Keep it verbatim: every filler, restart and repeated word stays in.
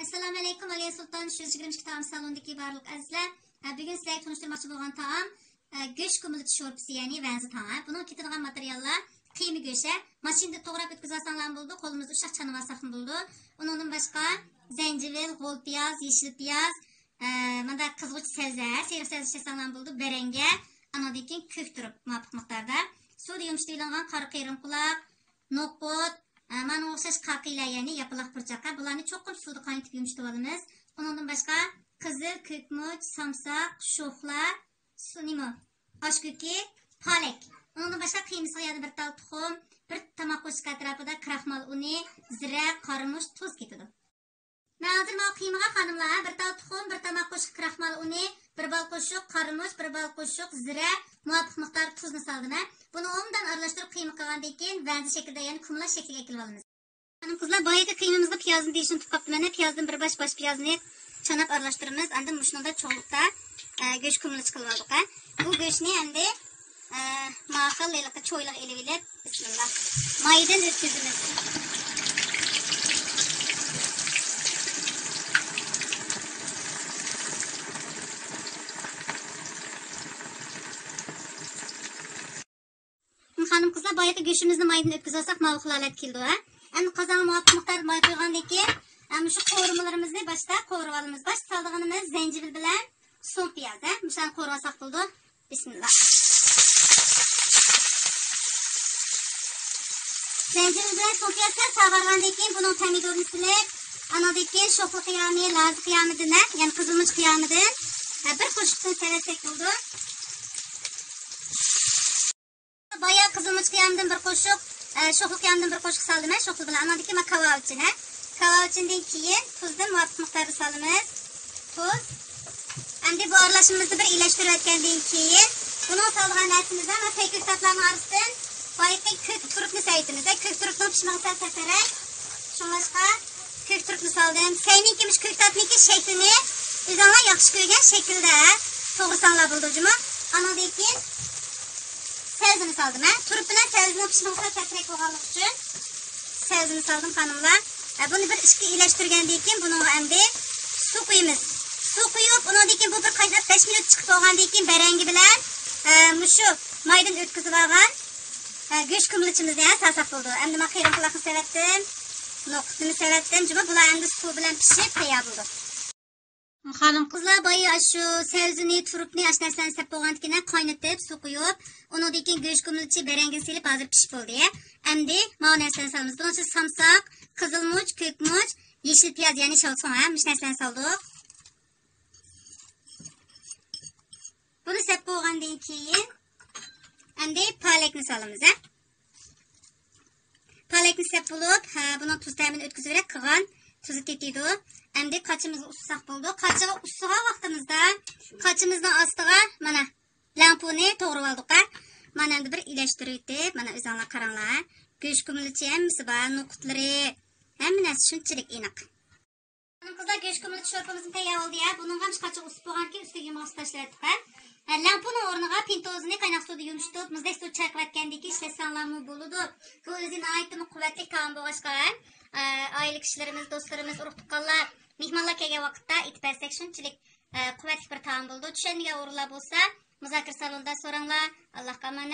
ئەسسالامۇ ئەلەيكۇم، ئالىيە سۇلتان ئۈچ يۈز يىگىرمە ئىككى تائام سالونىدىكى بارلىق ئەزىزلەر. ھە، بۈگۈن سىلەرگە تونۇشتۇرماقچى بولغان تائام، ھە، گۆش كۇمۇلىچى شورپىسى، يەنى ۋەنزە تائام. ھە، بۇنىڭغا كېتىدىغان ماتېرىياللار قىيما گۆش. ھە، ماشىنىدا توغراپ ئۆتكۈزۈۋالساڭلارمۇ بولىدۇ، قولىمىزدا ئۇششاق چانىۋالساقمۇ بولىدۇ. ئۇنىڭدىن باشقا زەنجىۋىل، غول پىياز، يېشىل پىياز، ھە، مۇنداق قىزغۇچ سەۋزە، ھە، سېرىق سەۋزە ئىشلەتسەڭلارمۇ بولىدۇ، بەرەڭگە، ئانىڭدىن كېيىن كۆك تۇرۇپ مۇۋاپىق مىقداردا. سۇدا يۇمشىتىۋېلىنغان قارا قېرىم قۇلاق، نوقۇت، ئە، مانا ئوخشاش قاقىلەر، يەنى ياپىلاق پۇرچاق. ھە، بۇلارنى چوقۇم سۇدا قاينىتىپ يۇمشىتىۋالىمىز. ئۇنىڭدىن باشقا قىزىل، كۆكمۇچ، سامساق، شوخلا، سۇ نېمە؟ ئاشكۆكى، پالەك. ئۇنىڭدىن باشقا قىيمىسىغا يەنە بىر تال تۇخۇم، بىر تاماق قوشۇق ئەتراپىدا كراخمال ئۇنى، زىرە، قارىمۇچ، تۇز كېتىدۇ. مەن ھازىر ماۋۇ قىيمىغا خانىملار، بىر تال تۇخۇم، بىر تاماق قوشۇق كراخمال ئۇنى، بىر بال قوشۇق قارىمۇچ، بىر بال قوشۇق زىرە، مۇۋاپىق مىقداردا تۇزنى سالدىم. ھە، بۇنى ئوبدان ئارىلاشتۇرۇپ قىيما قىلغاندىن كېيىن ۋەنزە شەكلىدە، يەنى كۇمۇلچە شەكلىگە ئەكېلىپ ئالىمىز. خانىم قىزلار، بايىقى قىيمىمىزغا پىيازنى دېيىشنى ئۇنتۇپ قاپتىمەن. پىيازدىن بىر باش، باش پىيازنى چاناپ ئارىلاشتۇرىمىز. ئاندىن مۇشۇنىڭدا چوڭلۇقتا، ئە، گۆش كۇمۇلچە قىلىپ ئالدۇق. ھە، بۇ گۆشنى ئەمدى، ئە، ماخىل ھېلىقى چويلىغا ئېلىۋېلىپ، بىسمىللا، مايدىن ئۆتكۈزىمىز. خانىم قىزلار، بايىقى گۆشىمىزنى مايدىن ئۆتكۈزۈۋالساق، ماۋۇ خىل ھالەتكە كېلىدۇ، ھە. ئەمدى قازانغا مۇۋاپىق مىقداردا ماي قۇيغاندىن كېيىن، ئە، مۇشۇ قورۇمىلىرىمىزنى باشتا قورۇۋالىمىز. باشتا سالىدىغىنىمىز زەنجىۋىل بىلەن سۇڭپىياز، ھە. مۇشۇلارنى قورۇۋالساق بولىدۇ. بىسمىللا. زەنجىۋىل بىلەن سۇڭپىياز سەل ساۋارغاندىن كېيىن، بۇنىڭ پەمىدۇرىنى سېلىپ، ئانىڭدىن كېيىن شوخلا قىيامى، لازا قىيامىدىن، ھە، يەنى قىزىلمۇچ قىيامىدىن، ھە، بىر قوشۇقتىن سېلىۋەتسەك بولىدۇ. بايا قىزىلمۇچ قىيامىدىن بىر قوشۇق، ئە، شوخلا قىيامىدىن بىر قوشۇق سالدىم، ھە، شوخلا بىلەن. ئانىڭدىن كېيىن مانا كاۋاۋىچىن، ھە. كاۋاۋىچىندىن كېيىن تۇزدىن مۇۋاپىق مىقداردا سالىمىز. تۇز. ئەمدى بۇ ئارىلاشمىمىزنى بىر ئىلەشتۈرۈۋەتكەندىن كېيىن، بۇنىڭغا سالىدىغان نەرسىمىز مانا تەي كۆكتاتلارنىڭ ئارىسىدىن بايىقى كۆك تۇرۇپنى سەۋرىتىمىز، ھە. كۆك تۇرۇپنىڭ پىشمىقى سەل تەسرەك. شۇڭلاشقا كۆك تۇرۇپنى سالدىم. سەينىڭكى مۇشۇ كۆكتاتنىڭكى شەكلىنى ئۆزۈڭلار ياخشى كۆرگەن شەكىلدە توغرىساڭلار بولىدۇ جۇمۇ. ئانىڭدىن كېيىن سەۋزىنى سالدىم، ھە. تۇرۇپ بىلەن سەۋزىنىڭ پىشمىقى سەل تەسرەك بولغانلىقى ئۈچۈن سەۋزىنى سالدىم، خانىملار. ھە، بۇنى بىر ئىككى ئىلەشتۈرگەندىن كېيىن بۇنىڭغا ئەمدى سۇ قۇيىمىز. سۇ قۇيۇپ، ئۇنىڭدىن كېيىن بۇ بىر قايناپ بەش مىنۇت چىقىپ بولغاندىن كېيىن بەرەڭگى بىلەن، ھە، مۇشۇ مايدىن ئۆتكۈزۈپ ئالغان، ھە، گۆش كۇمۇلچىمىزنى، ھە، سالساق بولىدۇ. ئەمدى مانا قېرىم قۇلاقنى سەۋەتتىم، نوقۇتنى سەۋەتتىم. جۇمۇ بۇلار ئەمدى سۇ بىلەن پىشىپ تەييار بولىدۇ. خانىم قىزلار، بايا شۇ سەۋزىنى، تۇرۇپنى، ئاشۇ نەرسىلەرنى سەپ بولغاندىن كېيىن قاينىتىپ، سۇ قۇيۇپ، ئۇنىڭدىن كېيىن گۆش كۇمۇلچى بەرەڭگىنى سېلىپ ھازىر پىشىپ بولدى. ئەمدى ماۋۇ نەرسىلەرنى سالىمىز. بۇنىڭ ئىچىدە سامساق، قىزىلمۇچ، كۆكمۇچ، يېشىل پىياز، يەنى شاۋسۇڭ، ھە، مۇشۇ نەرسىلەرنى سالدۇق. بۇنى سەپ بولغاندىن كېيىن ئەمدى پالەكنى سالىمىز، ھە. پالەكنى سەپ بولۇپ، ھە، بۇنىڭ تۇز تەمىنى ئۆتكۈزۈۋېرەك، قىلغان تۇزى تېتىيدۇ. ئەمدى قاچىمىزنى ئۇسسىساق بولىدۇ. قاچىغا ئۇسسىغان ۋاقتىمىزدا قاچىمىزنىڭ ئاستىغا مانا لەڭپۇنى توغرىۋالدۇق، ھە. مانا ئەمدى بىر ئىلەشتۈرۈۋېتىپ، مانا ئۆزۈڭلار قاراڭلار. گۆش كۇمۇلچى ھەممىسى بار، نوقۇتلىرى، ھەممە نەرسە شۇنچىلىك ئېنىق. خانىم قىزلار، گۆش كۇمۇلچى شورپىمىزمۇ تەييار بولدى يا. بۇنىڭغا مۇشۇ قاچىغا ئۇسسۇپ بولغانكەن، ئۈستىگە يۇمىغاق سۇ تاشلىۋەتتۇق، ھە. ھە، لەڭپۇنىڭ ئورنىغا پىنتوزىنى قايناق سۇدا يۇمشىتىپ، مۇزدەك سۇدا چايقىۋەتكەندىن كېيىن ئىشلەتسەڭلارمۇ بولىدۇ. بۇ ئۆزى ناھايىتىمۇ قۇۋۋەتلىك تائام بولغاچقا، ھە، ئە، ئائىلە كىشىلىرىمىز، دوستلىرىمىز، ئۇرۇق تۇغقانلار، مېھمانلار كەلگەن ۋاقىتتا ئېتىپ بەرسەك شۇنچىلىك، ئە، قۇۋۋەتلىك بىر تائام بولىدۇ. چۈشەنمىگەن ئورۇنلار بولسا مۇزاكىرە سالونىدا سوراڭلار. ئاللاھقا ئامانەت.